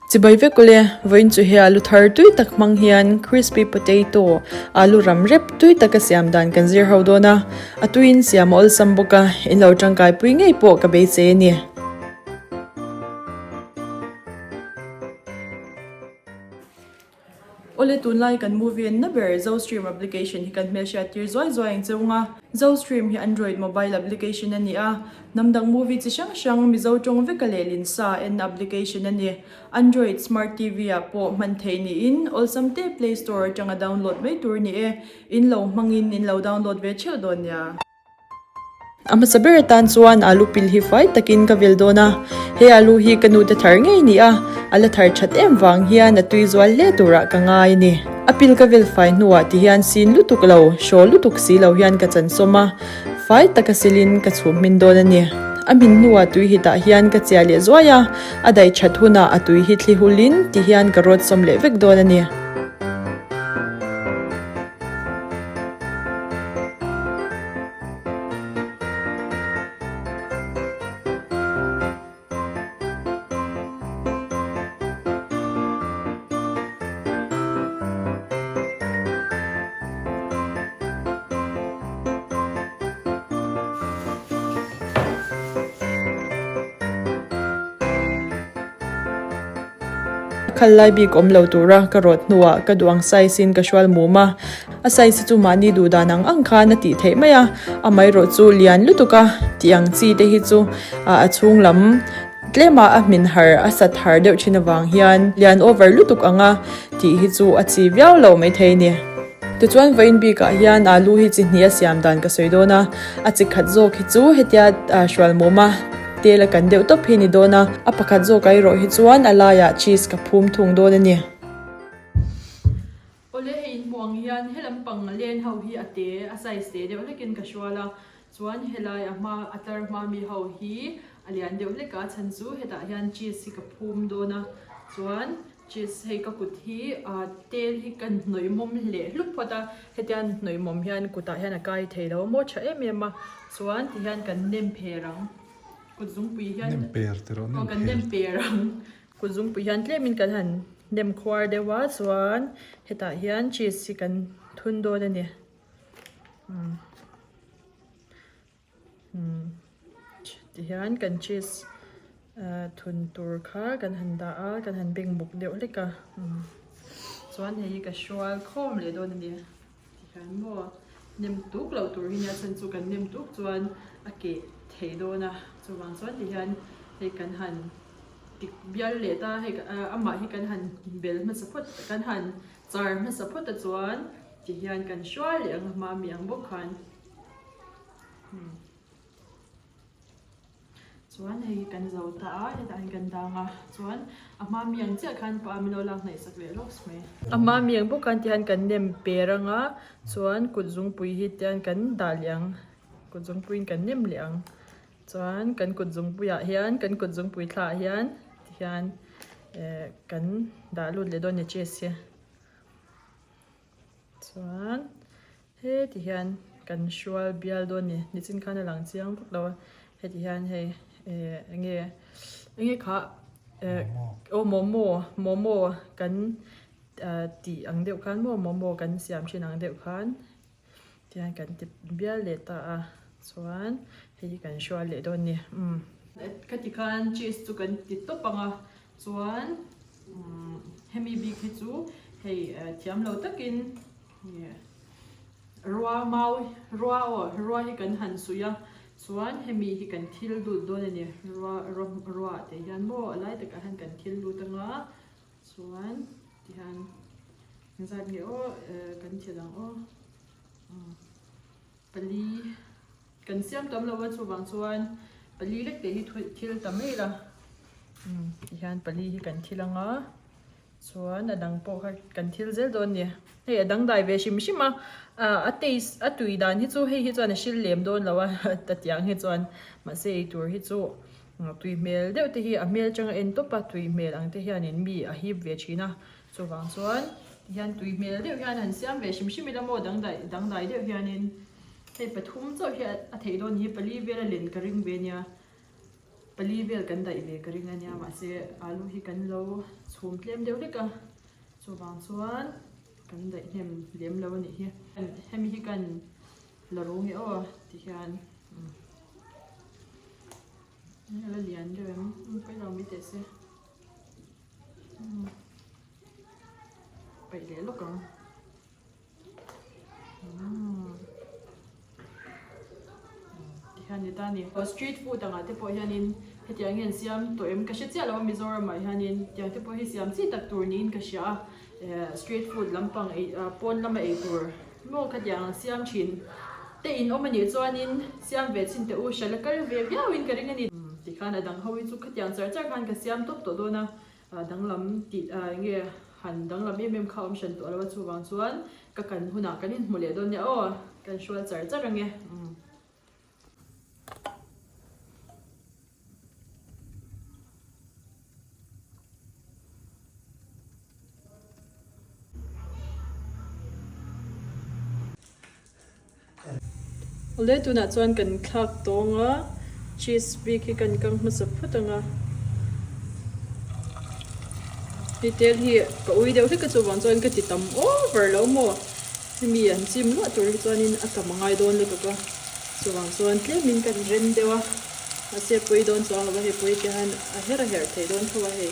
Chibai vek ule, vawiin chu he alu thar tui tak hmang hian crispy potato, alu ram rep tui taka siam dan kan zir ho dawn a, a tuiin siam a awlsam bawk a, in lo tangkai pui ngei pawh ka beisei a ni. Awle tunlai kan movie en na ber Zostream application hi kan hmelhriat tir zuai zuai ang che unga. Zostream hi Android mobile application a ni a, hnam dang movie chi hrang hrang Mizo tawng veka lehlin sa en application a ni. Android smart TV ah pawh hman theih niin awlsam te Play Store atanga download mai tur ni e. In lo hmangin in lo download ve theuh dawn nia. A hmasa ber atan chuan alu pil hi fai takin ka vil dawn a, he alu hi ka nute thar ngei ni a, a la thar that em vang hian a tui zual hle turah ka ngai a ni. A pil ka vil fai hnuah ti hian sin lutuk lo, hraw lutuk si lo hian ka chansawm a, fai taka silin ka chhum hmin dawn a ni. A hmin hnuah tui hitah hian ka chiah leh zuai a, a daih that hunah a tui hi thli hulin ti hian ka rawt sawm leh vek dawn a ni. Khal lai bik awm lo tura ka rawt hnuah ka duh ang size in ka hrual mum a. A size hi chu mahni duh dan ang ang khan a tih theih mai a, amaherawh chu lian lutuk a tih ang chi te hi chu a chhung lam tlema a hmin har a sat har deuh thin avang hian lian over lutuk anga tih hi chu a chi viau lo maithei a ni. Tichuan vawiin bikah hian alu hi chi hnih a siam dan ka sawi dawn a, a chi khat zawk hi chu hetia hrualmawm a tel a kan deuh tawp hi a ni dawn a, a pakhat zawkah erawh hi chuan a laiah cheese ka phum thung dawn a ni. Awle hei inhmuh ang hian he lampang len ho hi a te a size te deuh hlekin ka hrual a, chuan helai a hma a tlar hma mi ho hi a lian deuh hlek a chhan chu hetah hian cheese hi ka phum dawn a, chuan cheese hei ka kut hi ah tel hi ka hnawih mawm leh hlup phawt a, hetia hnawih mawm hian kutah hian a kai thei lo a maw tha em em a, chuan tihian kan nem pher ang kut zungpui hian Nem per ti rawh aw kan nem per ang. Kut zungpui hian tlemin kan han nem khuar deuh a chuan hetah hian cheese hi kan thun dawn a ni umm umm tihian kan cheese ah thun tur kha kan han dah a kan han beng buk deuh hlek a umm chuan hei hi ka hrual khawm leh dawn a ni tihian maw nem tuk loh tur hi nia chhan chu kan nem tuk chuan a keh thei dawn a chuvang chuan tihian hei kan han. Tik bial leh ta hei amah hi kan han bel hmasa phawt kan han char hmasa phawt a chuan ti hian kan hruai leh ang a hma mi ang bawk khan chuan hei hi kan zo ta a hetah hian kan dang a chuan a hma mi ang chiah khan pa min lo lak hnaih sak leh lawk mai. A hma mi ang bawk khan ti hian kan nem per ang a chuan kut zungpui hi tian kan dah leh ang kut zungpuiin kan nem leh ang. Chuan kan kut zungpuiah hian kan kut zungpui thlaah hian tihian eh kan dah lut leh dawn a ni cheese hi chuan heti hian kan hrual bial dawn a ni nichin khan a lang chiang vak lo a heti hian hei eh eng nge eng nge kha eh aw momo momo kan ah tih ang deuh khan maw momo kan siam thin ang deuh khan. Tihian kan ti bial leh ta a chuan hei hi kan hrual leh dawn a ni umm. Khati khan cheese chu kan ti tawp ang a chuan umm hemi bik hi chu hei thiam lo takin rua mau rua aw rua hi kan han suih a chuan hemi hi kan thil lut dawn a ni rua rua ah te hian maw a lai takah hian kan thil lut ang a chuan tihian. Engzat nge aw kan thil ang aw pali kan siam tam lo a chuvang chuan pali lek te hi thil ta mai la tihian pali hi kan thil ang a chuan a dang pawh kha kan thil zel dawn a ni hei a dangdai ve hrim hrim a a taste a tui dan hi chu hei hi chuan a hril lem dawn lo a ta tiang hi chuan mahse eitur hi chu tui hmel deuh te hi a hmel atanga en tawp a tui hmel ang te hianin mi a hip ve thin a. Chuvang chuan tihian tui hmel deuh hian han siam ve hrim hrim ila maw dangdai dangdai deuh hianin hei pathum chauh hi a theih dawn hi pali vel a len ka ring ve nia. Pali vel kan daih ve ka ring a nia mahse alu hi kan lo chhum tlem deuh hlek a chuvang chuan kan daih hnem lem lo a nih hi. Hemi hi kan la ru nge aw ti hian a la lian deuh em paih lo mai teh se paih leh lawk ang. Tihian ni ta a ni. Street food angah te pawh hianin hetiang hian siam tawh em ka hre chiah lo a Mizoram ah hianin tiang te pawh hi siam chi tak tur niin ka hria a street food lampang ei pawn lama ei tur maw khatiang ang siam thin te in awm a nih chuanin siam ve chhin teh u hralh a kal ve viau in ka ring a ni. Tikhan a dang ho hi chu khatiang char char khan ka siam tawp tawh dawn a. Danglam tih eng nge han danglam em em kha awm hran tawh lo a chuvang chuan ka kan hunah kan inhmu leh dawn nia aw kan hrual char char ange umm. Awle tunah chuan kan thlak tawng a, cheese bik hi kan kang hmasa phawt ang a, hei tel hi ka ui deuh hlek a chuvang chuan ka ti tam over lo maw, hemi an chim luah tur hi chuanin a tam a ngai dawn lutuk a, chuvang chuan tlemin kan rem deuh a, mahse pawi dawn chuang lo va hei pawi te hian a her a herh thei dawn tho a hei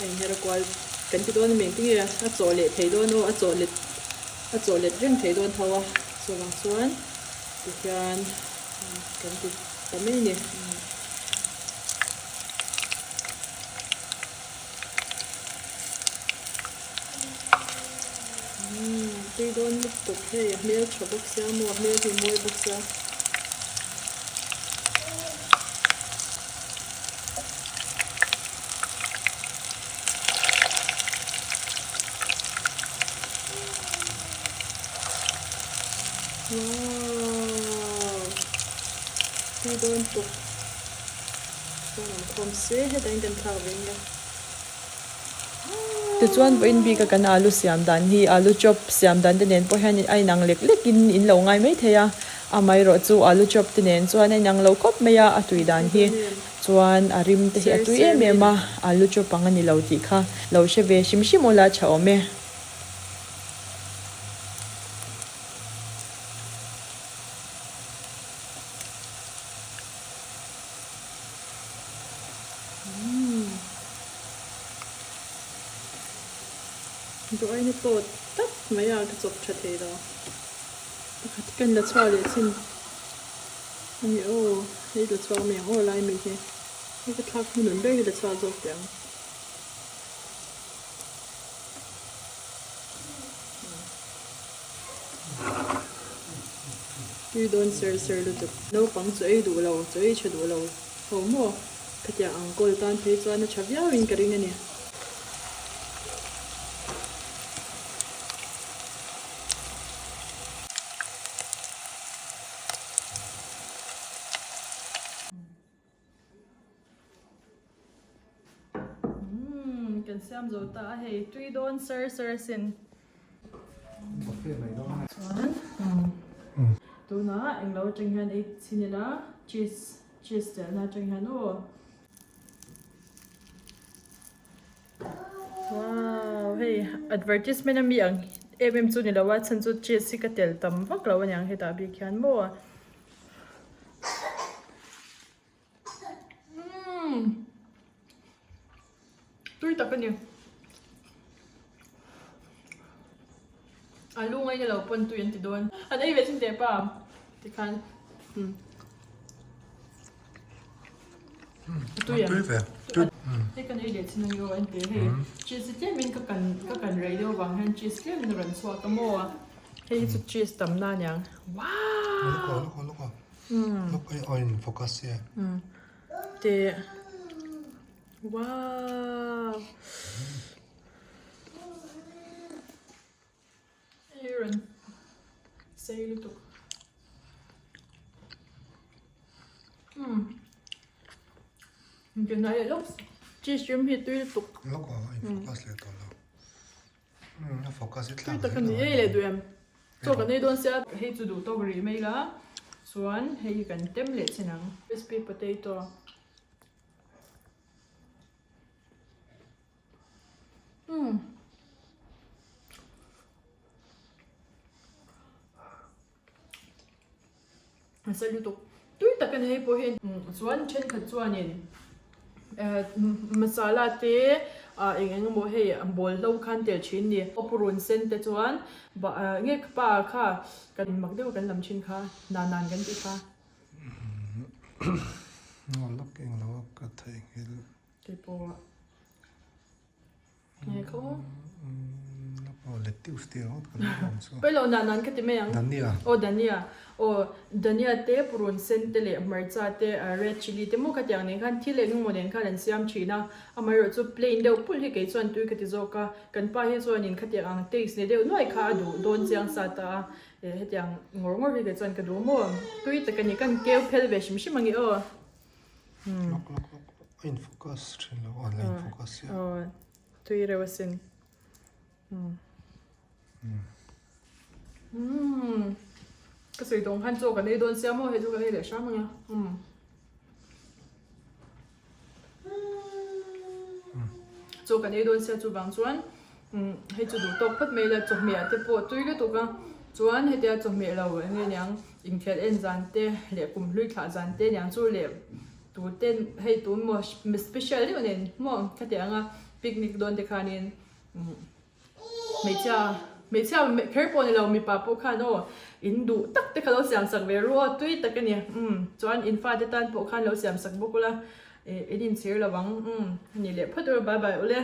a inher kual kan ti dawn a mi engtin nge a chawh leh thei dawn aw a chawh let a chawh let reng thei dawn tho a. Chuvang chuan tihian kan ti ta mai a ni. Tui dawn lutuk hei a hmel tha bawk sia maw a hmel hi mawi bawk sia. Wow! Tui dawn tuk. Chuan an khawm se hetah hian kan thlak ve nia. Tichuan vawiin bika kan alu siam dan hi alu chop siam dan te nen pawh hian a inang lek lek in in lo ngai mai thei a, amaherawh chu alu chop te nen chuan a inang lo khawp mai a, a tui dan hi chuan a rim te hi a tui em em a, alu chop ang a ni lo tih kha lo hre ve hrim hrim ula tha awm e. Duaina tawt tak mai a ka chawp tha thei lo. Pakhat hi kan la chhuak leh chin a ni aw, hei la chhuak mai ang aw lai mi hi. Hei ka thlak hmunun ber hi la chhuak zawk teh ang. Tui dawn ser ser lutuk. Naupang chu ei duh lo, chu ei tha duh lo ho maw? Khatiang ang kawl tan phei chuan a tha viauin ka ring a ni. Umm kan siam zo ta a hei tui dawn sir sir asin. Chuan tunah englo atang hian ei chhin ila cheese cheese telna atang hian aw. Wow hei advertisement ami ang em em chu ni lo a chhan chu cheese hi ka tel tam vak lo aniang hetah bik hian maw. Umm tui tak a ni alu ngaina lo pawn tui an ti dawn an ei ve chin teh pa tikhan umm tui tui ve tui hei kan ei leh chin ang io an ti hei cheese tlem in ka kan ka kan rei deuh vang hian cheese tlem in a rawn chhuak a maw hei hi chu cheese tam na aniang wow luk aw luk aw luk aw Look I oin focus here. Te wow. Aaron sei lutuk. Mm. Ke nai leh lawk. Cheese rim hi tui lutuk. Look aw in focus leh tawh lo. A focus hi thlak Tui tak a ni ei leh duh em? Chaw kan ei dawn sia. Hei chu duh tawk rih mai la. Chuan hei hi kan tem leh chin ang. Crispy potato. Nasa lutuk tui tak a ni hei pawh hi chuan thenkhat chuanin eh masala te ah eng eng emaw hei bawl hlo khan tel thin a ni aw purun sen te chuan bah nge pa kha kan mak deuh kan lam thin kha nan nan kan tih kha. Ngaw lawk eng lo a ka theihnghilh. Keipawh. Nge kho? Pailo na nan ka ti mai ang. Dania. Aw dania. Aw dania te purun sen te leh hmarcha te red chilli te maw khatiang nen khan thil eng emaw nen khan an siam thin a. Amaherawh chu plain deuh pulh hi kei chuan tui ka ti zawk a. Kan pa hi chuanin khatiang ang taste ni deuh nuai kha a duh dawn chiang sa ta a. Hetiang ngawr ngawr hi kei chuan ka duh maw. Tui tak a ni. Kan keu phel ve hrim hrim ang i aw. Lawk lawk lawk a in focus thin lo a la in focus sia. Aw tui reuh asin. Umm ka sawi tawng khan chaw kan ei dawn sia maw hei chu kan ei leh hram ang a. Umm chaw kan ei dawn sia chuvang chuan umm hei chu duh tawk phawt mai ila chawhmeh ah te pawh tui lutuk a chuan hetia chawhmeh lo eng nge niang Inkhel en zan te leh kum hlui thlah zan te niang chu leh tu ten hei tun maw mi special deuh nen maw khatiang anga picnic dawn te khanin hmeichhia hmeichhia kher pawh ni lo mipa pawh khan aw in duh tak te kha lo siam sak ve ru aw tui tak a ni umm chuan in fate tan pawh khan lo siam sak bawk ula ih in inchhir lo ang umm ni leh phawt ula bye bye ule.